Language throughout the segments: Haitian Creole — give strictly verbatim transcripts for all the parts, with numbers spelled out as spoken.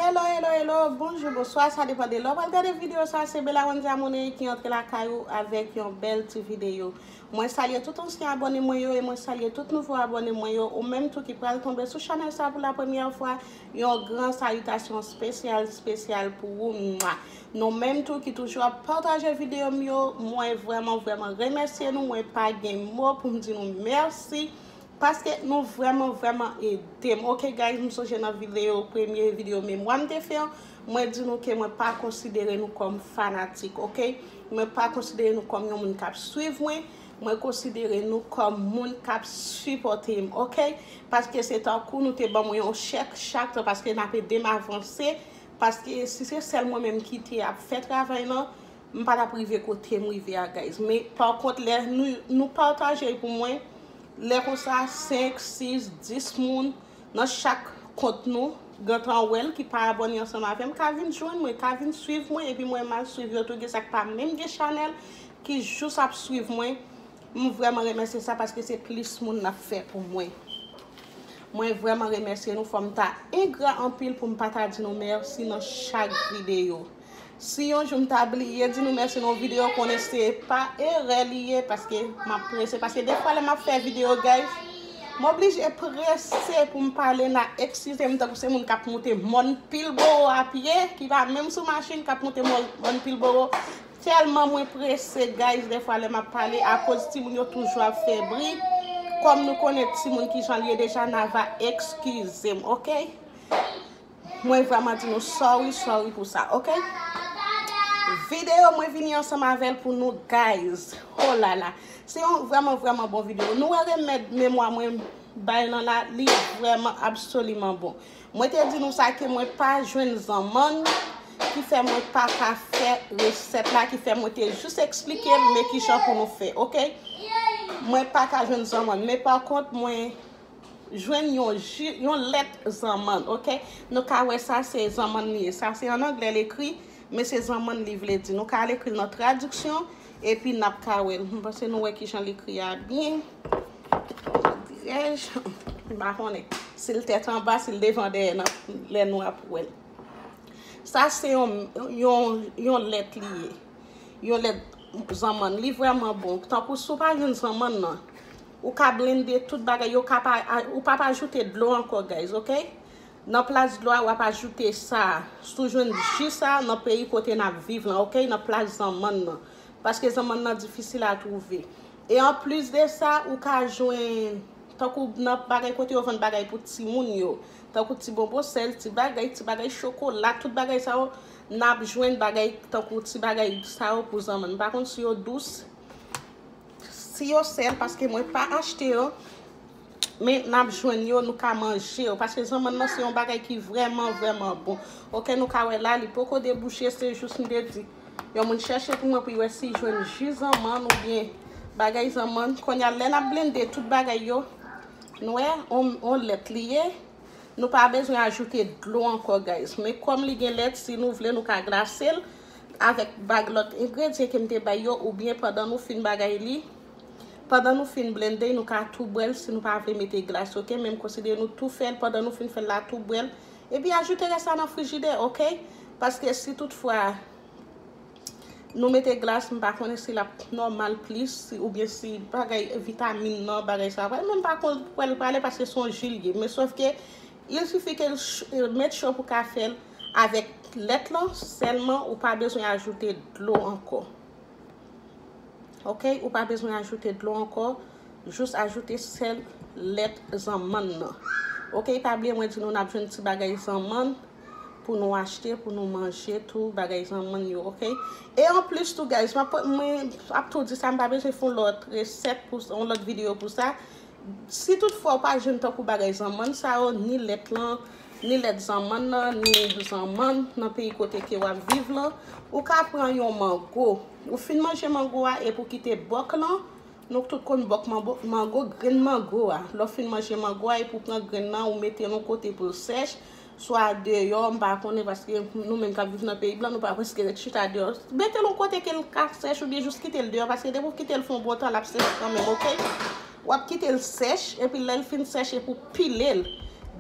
Hello, hello, hello, bonjou, bonswa, sa depann de lè w pral gade videyo sa, se Bella Wendy Amoné ki antre lakay ou avèk yon bèl ti videyo. Mwen salye tout ansyen abòne mwen yo e mwen salye tout nouvo abòne mwen yo, ou menm tou ki pral tonbe sou chanèl sa pou la premyè fwa, yon gran salitasyon espesyal, espesyal pou ou. Mwa. Nou menm tou ki toujou ap pataje videyo m yo, mwen vrèman, vrèman remèsye nou, mwen pa gen mo pou m di nou mèsi. Paske nou vrèman, vrèman ede m. Ok, guys, m sonje nan videyo, premye videyo memwa m te fè an, mwen di nou ke mwen pa konsidere nou kòm fanatik, ok? Mwen pa konsidere nou kòm yon moun k ap swiv mwen. Mwen konsidere nou kòm moun k ap sipòte m, ok? Paske se tankou nou te ban mwen yon chèk chak tan, paske n ap ede m avanse. Paske si se sèl mwen menm ki te ap fè travay lan, m pa t ap rive kote m rive a, guys. Men, pa kont, lè nou, nou pataje l pou mwen, lè konsa, senk, sis, dis moun nan chak kont nou, gentan wè l, ki pa abòne ansanm avè m, ka vin jwenn mwen, ka vin swiv mwen, epi mwen, m al swiv yo tou, gen sa k pa menm gen chanèl, ki jis ap swiv mwen. M vrèman remèsye sa paske se plis moun n ap fè pou mwen. Mwen vrèman remèsye nou, fò m ta engra anpil pou m pa ta di nou mèsi nan chak videyo. Si yon jou m ta bliye di nou mèsi nan yon videyo, konnen se pa erè li ye, paske m ap prese, paske defwa lè m ap fè videyo, guys, m oblije prese pou m pale, n a eskize m tankou se moun k ap moute mòn Pilbowo a pye, ki pa menm sou machin, k ap moute mòn, mòn Pilbowo. Tèlman mwen prese, guys, defwa lè m ap pale, akoz timoun yo toujou ap fè bri. Kòm nou konnen timoun kijan l ye deja, n a va eskize m, ok? Mwen vrèman di nou sorry, sorry pou sa, ok? Videyo mwen vini ansanm avè l pou nou, guys. Oh la la. Se yon vrèman, vrèman bon videyo. Nou wè remèd memwa mwen bay lan la, li vrèman absoliman bon. Mwen te di nou sa ke mwen pa jwenn zanmann, ki fè mwen pa ka fè resèt la, ki fè mwen te jis eksplike l, men kijan pou nou fè, ok? Mwen pa ka jwenn zanmann, men pa kont mwen jwenn yon ji, yon lèt zanmann, ok? Nou ka wè sa se zanmann li ye. Sa se an anglè l ekri, men se zanmann li vle di. Nou ka al ekri l nan tradiksyon, epi n ap ka wè l. M panse nou wè kijan l ekri a byen. Dirèj, m pa konnen si l tèt anba, si l devan dèyè nan lè nou ap wè l. Sa se yon, yon, yon lèt li ye. Yon lèt zanmann. Li vrèman bon. Tankou si w pa jwenn zanmann nan, ou ka blende tout bagay yo, ka pa, ou p ap ajoute dlo ankò, guys, ok? Nan plas dlo a, w ap ajoute sa. Si w jwenn ji sa nan peyi kote n ap viv lan, ok? Nan plas zanmann nan. Paske zanmann nan difisil a twouve. E anplis de sa, ou ka jwenn, tankou nan bagay kote yo vann bagay pou timoun yo, tankou ti bonbon sèl, ti bagay, ti bagay chokola, tout bagay sa yo, n ap jwenn bagay tankou ti bagay sa yo pou zanmann. M pa konn si yo dous, si yo sèl, paske mwen pa achte yo, men n ap jwenn yo, nou ka manje yo, paske zanmann nan se yon bagay ki vrèman, vrèman bon. Ok, nou ka wè la, li poko debouche, se jis m te di yon moun chèche pou mwen pou l wè si l jwenn ji zanmann oubyen bagay zanmann. Kounye a, lè n ap blende tout bagay yo, nou wè, on, on lèt li ye. Nou pa bezwen ajoute dlo ankò, guys. Men kòm li gen lèt, si nou vle, nou ka glase l avèk bag lòt engredyan ke m te bay yo, oubyen pandan nou fin bagay li, pandan nou fin blende, nou ka tou bwè l si nou pa vle mete glas, ok? Men m konsidere nou tou fè l, pandan nou fin fè l la, tou bwè l. Epi ajoute rès la nan frijidè, ok? Paske si toutfwa nou mete glas, m pa konnen si l ap nòmal plis, si, oubyen si bagay vitamin nan, bagay sa, pral, men m pa konn pou l prale paske se yon ji l ye. Men sòf ke, il sifi ke l ch-, met cho pou ka fè l avèk lèt lan sèlman, ou pa bezwen ajoute dlo ankò. Ok, ou pa bezwen ajoute dlo ankò. Jis ajoute sèl, lèt, zanmann nan. Ok, pa bliye mwen di nou n ap jwenn ti bagay zanmann pou nou achte, pou nou manje tou, bagay zanmann yo, ok? E anplis tou, guys, m ap, mwen ap tou di sa, m pa bezwen fè yon lòt resèt pou, yon lòt videyo pou sa. Si toutfwa w pa jwenn tankou bagay zanmann sa yo, ni lèt lan, ni lèt zanmann nan, ni zanmann nan peyi kote ke w ap viv lan, ou ka pran yon mango. Ou fin manje mango a, epi w kite bòk lan, nou tout konn bòk mango, mango, grenn mango a. Lè w fin manje mango a, epi w pran grenn nan, ou mete l yon kote pou l sèch, swa deyò, m pa konnen, paske nou menm k ap viv nan peyi blan, nou pa prèske ret chita deyò. Mete l yon kote ke l ka sèch, oubyen jis kite l deyò, paske depi w kite l fè yon bon tan, l ap sèch kanmenm, ok? W ap kite l sèch, epi lè l fin sèch, epi w pile l.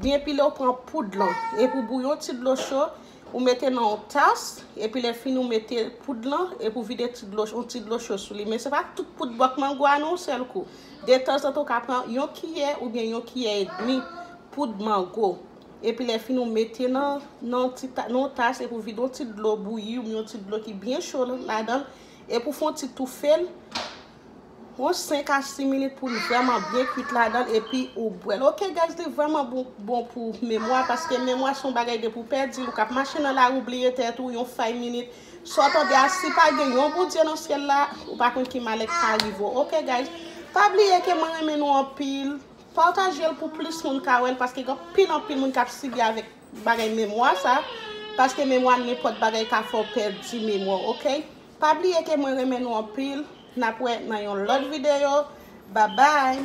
Byen pile, ou pran poud lan. Epi ou bouyi yon ti dlo cho, ou mete nan yon tas, epi lè fini ou mete poud lan, epi ou vide ti dlo, yon ti dlo cho sou li. Men se pa tout poud bòk mango a non yon sèl kou. Detanzantan ou ka pran yon kiyè oubyen yon kiyè edmi poud mango. Epi lè fini ou mete nan, nan ti ta, nan yon tas, epi ou vide yon ti dlo bouyi oubyen yon ti dlo ki byen cho ladan l. Epi ou fè yon ti toufe l yon senk a sis minit pou l vrèman byen kwit ladan l, epi ou bwè l. Ok guys, li vrèman bon, bon pou memwa, paske memwa se yon bagay depi w pèdi l, ou k ap mache nan lari, ou bliye tèt ou, yon fay minit. Sa w tande a, si pa gen yon Bondye nan syèl la, ou pa konn ki malè k ka rive w. Ok guys, pa bliye ke mwen renmen nou anpil. Pataje l pou plis moun ka wè l, paske gen anpil, anpil moun k ap sibi avèk bagay memwa sa. Paske memwa, nenpòt bagay ka fè w pèdi memwa w, ok? Pa bliye ke mwen renmen nou anpil. N ap wè nan yon lòt videyo. Babay!